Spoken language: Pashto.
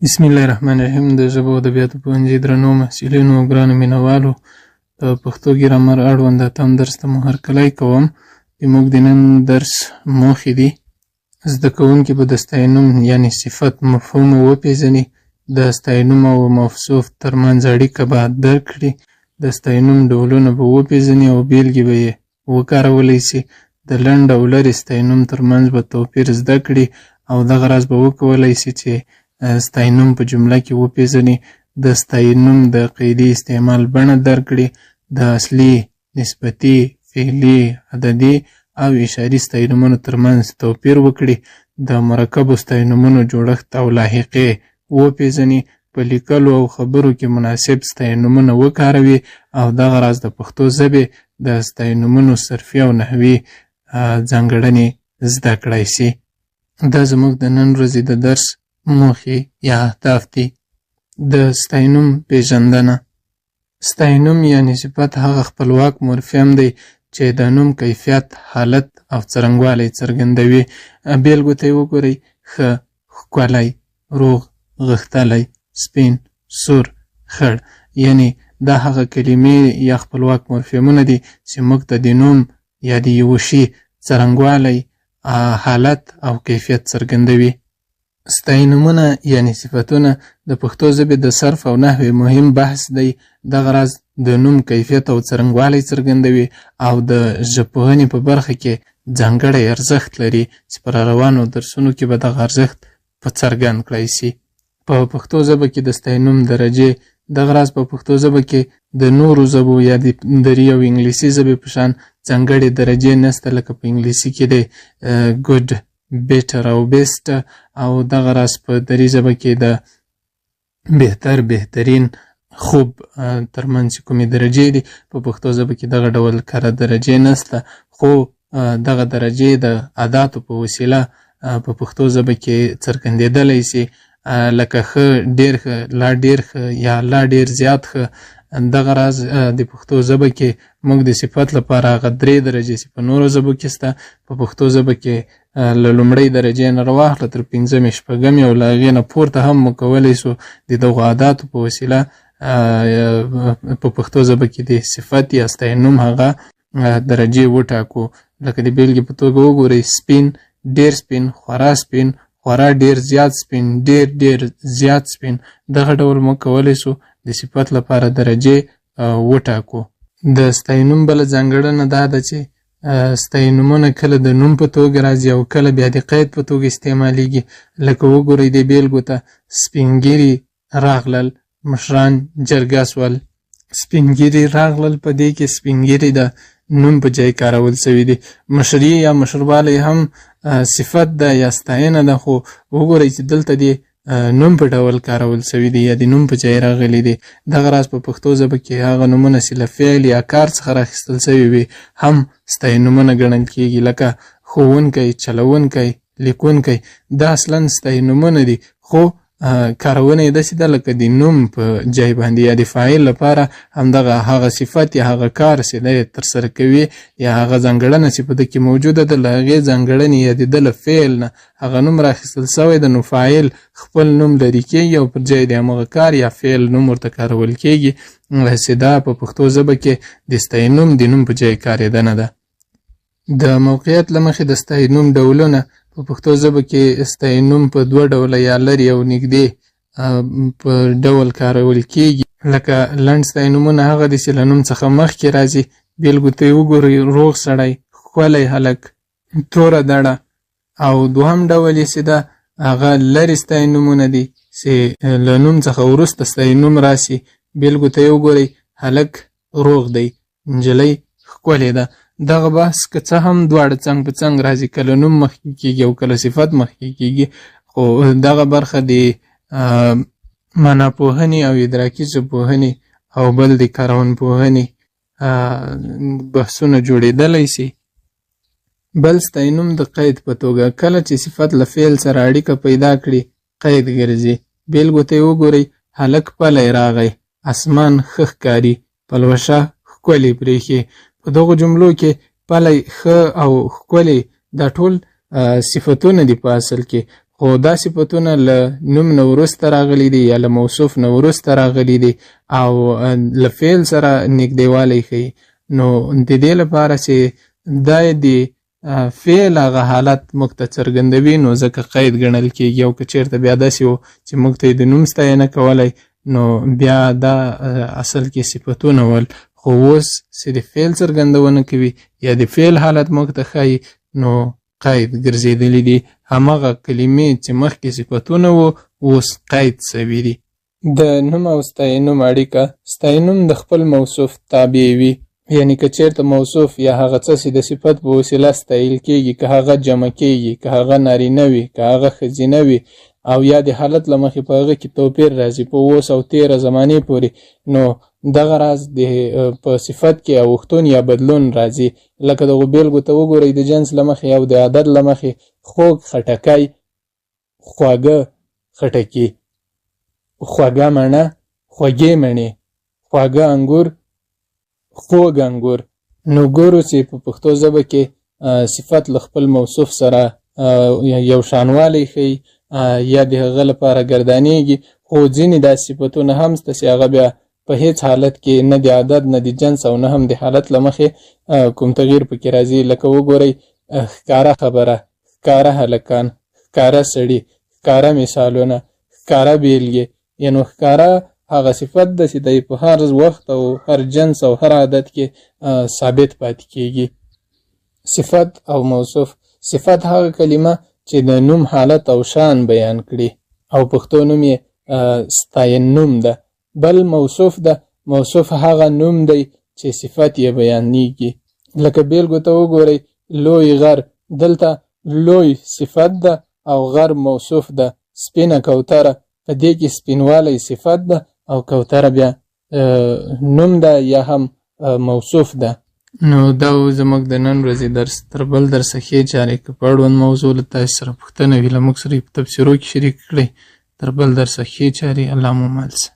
بسم الله الرحمن الرحیم. د ژبو او ادبیاتو پوهنځي درنو محصلینو او ګرانو مینهوالو، د پښتو ګرامر اړوند اتم درس ته مو هرکلی کوم. زموږ د نن درس موخې دي: زده کوونکي به د ستاینوم یعنې صفت مفهوم وپېژني، د ستاینوم او موصوف ترمنځ اړیکه به درک کړي، د ستاینوم ډولونه به وپېژني او بېلګې به یې وکارولی سي، د لنډ او لرې ستاینوم ترمنځ به توپیر زده کړي او دغه راز به وکولای سي چې ستاینوم په جمله کې وپېژني، د ستاینوم د قیدي استعمال بڼه درک کړي، د اصلي، نسبتي، فعلي، عددي او اشاري ستاینومونو ترمنځ توپیر وکړي، د مرکبو ستاینومونو جوړښت او لاحقې وپېژني، په لیکلو او خبرو کې مناسب ستاینومونه وکاروي او دغه راز د پښتو ژبې د ستاینومونو صرفي او نحوي ځانګړنې زده کړای سي. دا زموږ د نن ورځې د درس موخې یا اهداف دي. د ستاینوم پېژندنه. ستاینوم یعنې صفت هغه خپلواک مورفیم دی چې د نوم کیفیت، حالت او څرنګوالی څرګندوي. بېلګو ته یې وګورئ: ښه، ښکلی، روغ، غښتلی، سپین، سور، خړ. یعنې دا هغه کلمې یا خپلواک مورفیمونه دي چې موږ ته د نوم یا د یوه شي څرنګوالی، حالت او کیفیت څرګندوي. ستاینومونه یعنې صفتونه د پښتو ژبې د صرف او نحوې مهم بحث دی. دغه راز د نوم کیفیت او څرنګوالی څرګندوي او د ژبپوهنې په برخه کې ځانګړی ارزښت لري چې په روانو درسونو کې به دغه ارزښت په څرګند کړای سي. په پښتو ژبه کې د ستاینوم درجې. دغه راز په پښتو ژبه کې د نورو ژبو یا د دري او انګلیسي ژبې په شان ځانګړې درجې نسته، لکه په انګلیسي کې دی good، better او best، او دغه راز په دري ژبه کې د بهتر، بهترین، خوب ترمنځ کومې درجې دي، په پښتو ژبه کې دغه ډول کره درجې نسته، خو دغه درجې د اداتو په وسیله په پښتو ژبه کې څرګندېدلی سي، لکه ښه، ډېر ښه، لا ډېر ښه یا لا ډېر زیات ښه. دغه راز د پښتو ژبه کې موږ د صفت لپاره هغه درې درجې چې په نورو ژبو کې سته، په پښتو ژبه کې له لومړۍ درجې نه راواخله تر پنځمې، شپږمې او له هغې نه پورته هم موږ کولی سو د دغو اداتو په وسیله په پښتو ژبه کې د صفت یا ستاینوم هغه درجې وټاکو. لکه د بېلګې په توګه وګورئ: سپین، ډېر سپین، خورا سپین، خورا ډېر زیات سپین، ډېر ډېر زیات سپین. دغه ډول موږ کولی سو د صفت لپاره درجې وټاکو. د ستاینوم بله ځانګړنه دا ده چې ستاینومونه کله د نوم په توګه راځي او کله بیا د قید په توګه استعمالیږي. لکه وګورئ دې بېلګو ته: سپین ږیري راغلل، مشران جرګه سول. سپین ږیري راغلل، په دې کې سپین ږیري د نوم په جای کارول سوي دي. مشري یا مشروالی هم صفت ده یا ستاینه ده، خو وګورئ چې دلته دې نوم په ډول کارول سوي دي یا د نوم په جای راغلي دي. دغه راز په پښتو ژبه کې هغه نومونه چې له فعل یا کار څخه راخیستل سوي وي هم ستاینومونه ګڼل کیږي، لکه ښوونکی، چلوونکی، لیکونکی. دا اصلا ستاینومونه دي، خو کارونه یې داسې ده لکه د نوم په جای باندې یا د فاعل لپاره همدغه هغه صفت یا هغه کار چې دی ترسره کوي یا هغه ځانګړنه چې په ده کې موجوده ده، له هغې ځانګړنې یا د ده له فعل نه هغه نوم راخیستل سوی ده، نو فاعل خپل نوم لرې کېږي او پر جای د همغه کار یا فعل نوم ورته کارول کېږي، چې دا په پښتو ژبه کې د ستاینوم د نوم په جای کارېدنه ده. د موقعیت له مخې د ستاینوم ډولونه. په پښتو ژبه کې ستاینوم په دوه ډوله یا لرې او نږدې په ډول کارول کیږي. لکه لنډ ستاینومونه هغه دي چې له نوم څخه مخکې راځي. بېلګو ته یې وګورئ: روغ سړی، ښکلی هلک، توره دړه. او دوهم ډول یې چې ده هغه لرې ستاینومونه دي چې له نوم څخه وروسته ستاینوم راسي. بېلګو ته یې وګورئ: هلک روغ دی، نجلۍ ښکلې ده. دغه بحث که څه هم دواړه څنګ په څنګ راځي، کله نوم مخکې کیږي او کله صفت مخکې کیږي، خو دغه برخه د معناپوهنې او ادراکي ژبپوهنې او بل د کارونپوهنې بحثونه جوړېدلی سي. بل ستاینوم د قید په توګه، کله چې صفت له فعل سره اړیکه پیدا کړي قید ګرځي. بېلګو ته یې وګورئ: هلک پلی راغی، اسمان ښه ښکاري، پلوشه ښکلې برېښي. په دغو جملو کې پلی، ښه او ښکلې دا ټول صفتونه دي په اصل کې، خو دا صفتونه له نوم نه وروسته راغلي دي یا له موصوف نه وروسته راغلي دي او له فعل سره نږدېوالی ښيي، نو د دې لپاره چې دا د فعل هغه حالت موږ ته څرګندوي، نو ځکه قید ګڼل کیږي. او که چیرته بیا داسې و چې موږ ته یې د نوم ستاینه کولی، نو بیا دا اصل کې صفتونه ول، خو اوس چې د فعل څرګندونه کوي یا د فعل حالت موږ ته ښایي، نو قید ګرځېدلي دي. همغه کلمې چې مخکې صفتونه وو اوس قید سوي دي. د نوم او ستاینوم اړیکه: ستاینوم د خپل موصوف تابع وي، یعنی که چیرته موصوف یا هغه څه چې د صفت په وسیله ستایل کیږي، که هغه جمع کیږي، که هغه نارینه وي، که هغه ښځینه وي، او یا د حالت له مخې په هغه کې توپیر راځي په اوس او تیره زمانې پورې، نو دغه راز د په صفت کې اوښتون یا بدلون راځي. لکه دغو بیلګو ته وګورئ، د جنس له مخې او د عدد له مخې خوږ خټکی، خواږه خټکي، خوږه مڼه، خوږې مڼې، خواږه انګور، خوږ انګور. نو ګورو چې په پښتو ژبه کې صفت له خپل موصوف سره یو شانوالی ښیي یا د هغه لپاره ګردانیږي، خو ځینې داسې صفتونه هم شته چې هغه بیا په هیڅ حالت کې نه د عدد، نه د جنس او نه هم د حالت له مخې کوم تغییر پکې راځي. لکه وګورئ، ښکاره خبره، ښکاره هلکان، ښکاره سړي، ښکاره مثالونه، ښکاره بیلګې. یعنی ښکاره هغه صفت ده چې دی په هر وخت او هر جنس او هر عادت کې ثابت پاتې کیږي. صفت او موصوف: صفت هغه کلمه چې د نوم حالت او شان بیان کړي او پښتو نوم یې ستاینوم ده. بل موصوف ده، موصوف هغه نوم دی چې صفت یې بیانیږي. لکه بیلګو ته وګورئ، لوی غر، دلته لوی صفت ده او غر موصوف ده. سپینه کوتره، په دې کې سپینوالی صفت ده او کوتره بیا نوم ده یا هم موصوف ده. نو دا و زموږ د نن ورځې درس. تر بل درسه ښې چارې. که په اړوند موضوع له تاسو سره پوښتنه وي، له موږ سره یې په تبصرو کې شریک کړئ. تر بل درسه ښې چارې، الله مو مل شه.